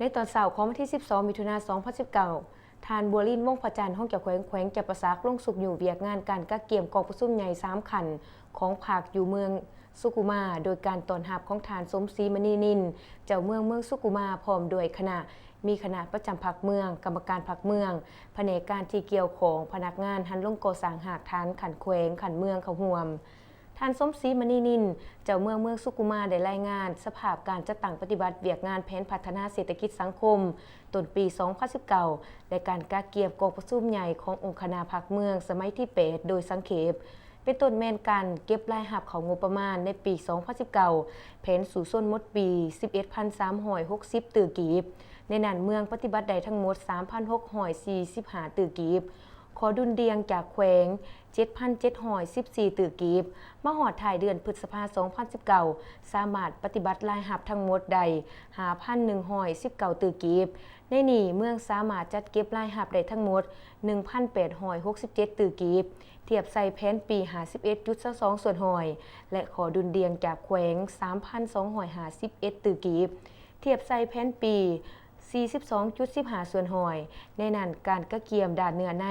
ໃນຕອນເຊົ້າຂອງວັນທີສິບສອງ ມິຖຸນາ ສອງພັນສິບເກົ້າ, ທ່ານ ບົວລິນ ວົງພະຈັນ ຮອງເຈົ້າແຂວງ ແຂວງຈຳປາສັກ ລົງຊຸກຍູ້ວຽກງານການກະກຽມກອງປະຊຸມໃຫຍ່ສາມຂັ້ນຂອງພັກຢູ່ເມືອງສຸກຸມາ, ໂດຍການຕ້ອນຮັບຂອງທ່ານ ສົມສີ ມະນີນິນ ເຈົ້າເມືອງເມືອງສຸກຸມາ ພ້ອມດ້ວຍຄະນະ, ມີຄະນະປະຈຳພັກເມືອງ, ກຳມະການພັກເມືອງ, ພະແນກການທີ່ກ່ຽວຂ້ອງ, ພະນັກງານ, ຮັນລົງກໍ່ສ້າງຮາກຖານຂັ້ນແຂວງ, ຂັ້ນເມືອງເຂົ້າຮ່ວມ. ທ່ານ ສົມສີ ມະນີນິນ ເຈົ້າເມືອງເມືອງສຸກຸມາ ໄດ້ລາຍງານສະພາບການຈັດຕັ້ງປະຕິບັດວຽກງານແຜນພັດທະນາເສດຖະກິດສັງຄົມຕົ້ນປີສອງພັນສິບເກົ້າ ແລະ ການກະກຽມກອງປະຊຸມໃຫຍ່ຂອງອົງຄະນະພັກເມືອງສະໄໝທີແປດ ໂດຍສັງເຂບ, ເປັນຕົ້ນແມ່ນການເກັບລາຍຮັບເຂົ້າງົບປະມານໃນປີສອງພັນສິບເກົ້າ ແຜນສູ້ຊົນໝົດປີ ສິບເອັດພັນສາມຮ້ອຍຫົກສິບຕື້ກີບ, ໃນນັ້ນເມືອງປະຕິບັດໄດ້ທັງໝົດ ສາມພັນຫົກຮ້ອຍສີ່ສິບຫ້າຕື້ກີບ, ຂໍດຸນດ່ຽງຈາກແຂວງ ເຈັດພັນເຈັດຮ້ອຍສິບສີ່ຕື້ກີບ, ມາຮອດທ້າຍເດືອນພຶດສະພາ ສອງພັນສິບເກົ້າ ສາມາດປະຕິບັດລາຍຮັບທັງໝົດໄດ້ ຫ້າພັນໜຶ່ງຮ້ອຍສິບເກົ້າຕື້ກີບ. ໃນນີ້ເມືອງສາມາດຈັດເກັບລາຍຮັບໄດ້ທັງໝົດ ໜຶ່ງພັນແປດຮ້ອຍຫົກສິບເຈັດຕື້ກີບ, ທຽບໃສ່ແຜນປີ ຫ້າສິບເອັດຈຸດຊາວສອງສ່ວນຮ້ອຍ ແລະ ຂໍດຸນດ່ຽງຈາກແຂວງ ສາມພັນສອງຮ້ອຍຫ້າສິບເອັດຕື້ກີບ, ທຽບໃສ່ແຜນປີ ສີ່ສິບສອງຈຸດສິບຫ້າສ່ວນຮ້ອຍ ໃນນັ້ນການກະກຽມດ້ານເນື້ອໃນ,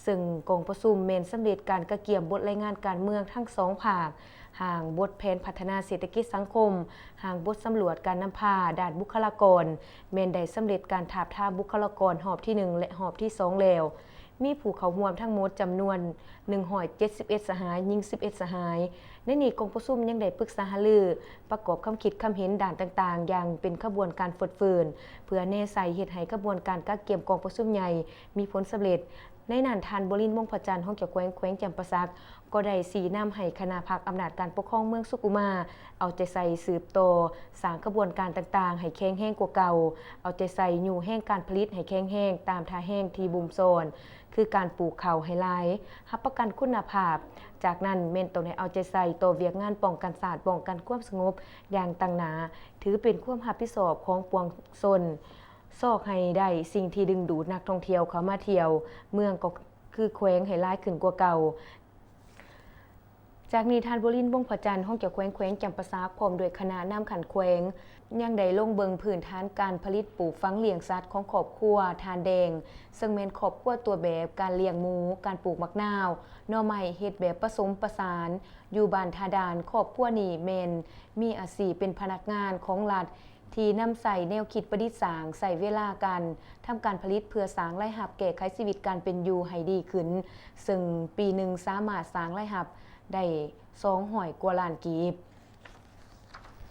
ເຊິ່ງກອງປະຊຸມແມ່ນສຳເລັດການກະກຽມບົດລາຍງານການເມືອງທັງສອງພາກ, ຮ່າງບົດແຜນພັດທະນາເສດຖະກິດສັງຄົມ, ຮ່າງບົດສຳຫຼວດການນຳພາດ້ານບຸກຄະລາກອນ, ແມ່ນໄດ້ສຳເລັດການທາບທາມບຸກຄະລາກອນຮອບທີໜຶ່ງ ແລະ ຮອບທີສອງແລ້ວ. ມີຜູ້ເຂົ້າຮ່ວມທັງໝົດຈຳນວນໜຶ່ງຮ້ອຍເຈັດສິບເອັດສະຫາຍ, ຍິງສິບເອັດສະຫາຍ. ໃນນີ້ກອງປະຊຸມຍັງໄດ້ປຶກສາຫາລື, ປະກອບຄຳຄິດຄຳເຫັນດ້ານຕ່າງໆ ຢ່າງເປັນຂະບວນການຟົດຟື້ນ, ເພື່ອແນໃສ່ເຮັດໃຫ້ຂະບວນການກະກຽມກອງປະຊຸມໃຫຍ່ມີຜົນສຳເລັດ. ໃນນັ້ນທ່ານ ບົວລິນ ວົງພະຈັນ ຮອງເຈົ້າແຂວງແຂວງຈຳປາສັກ ກໍໄດ້ຊີ້ນຳໃຫ້ຄະນະພັກອຳນາດການປົກຄອງເມືອງສຸກຸມາ ເອົາໃຈໃສ່ສືບຕໍ່ສ້າງຂະບວນການຕ່າງໆໃຫ້ແຂງແຮງກວ່າເກົ່າ, ເອົາໃຈໃສ່ຍູ້ແຮງການຜະລິດໃຫ້ແຂງແຮງຕາມທ່າແຮງທີ່ບົ່ມຊ້ອນ, ຄືການປູກເຂົ້າໃຫ້ຫຼາຍ, ຮັບປະກັນຄຸນນະພາບ. ຈາກນັ້ນແມ່ນຕ້ອງໄດ້ເອົາໃຈໃສ່ຕໍ່ວຽກງານປ້ອງກັນຊາດ, ປ້ອງກັນຄວາມສະຫງົບຢ່າງຕັ້ງໜ້າ, ຖືເປັນຄວາມຮັບຜິດຊອບຂອງປວງຊົນ, ຊອກໃຫ້ໄດ້ສິ່ງທີ່ດຶງດູດນັກທ່ອງທ່ຽວເຂົ້າມາທ່ຽວເມືອງ ກໍຄືແຂວງໃຫ້ຫຼາຍຂຶ້ນກວ່າເກົ່າ. ຈາກນີ້ທ່ານ ບົວລິນ ວົງພະຈັນ ຮອງເຈົ້າແຂວງແຂວງຈຳປາສັກ ພ້ອມດ້ວຍຄະນະນຳຂັ້ນແຂວງ ຍັງໄດ້ລົງເບິ່ງພື້ນຖານການຜະລິດປູກຝັງລ້ຽງສັດຂອງຄອບຄົວທ່ານແດງ, ເຊິ່ງແມ່ນຄອບຄົວຕົວແບບການລ້ຽງໝູ, ການປູກໝາກນາວ, ໜໍ່ໄມ້ເຮັດແບບປະສົມປະສານ ຢູ່ບ້ານທ່າດ່ານ. ຄອບຄົວນີ້ແມ່ນມີອາຊີບເປັນພະນັກງານຂອງລັດ ທີ່ນຳໃຊ້ແນວຄິດປະດິດສ້າງ, ໃຊ້ເວລາການທຳການຜະລິດເພື່ອສ້າງລາຍຮັບ, ແກ້ໄຂຊີວິດການເປັນຢູ່ໃຫ້ດີຂຶ້ນ, ເຊິ່ງປີໜຶ່ງສາມາດສ້າງລາຍຮັບໄດ້ສອງຮ້ອຍກວ່າລ້ານກີບ.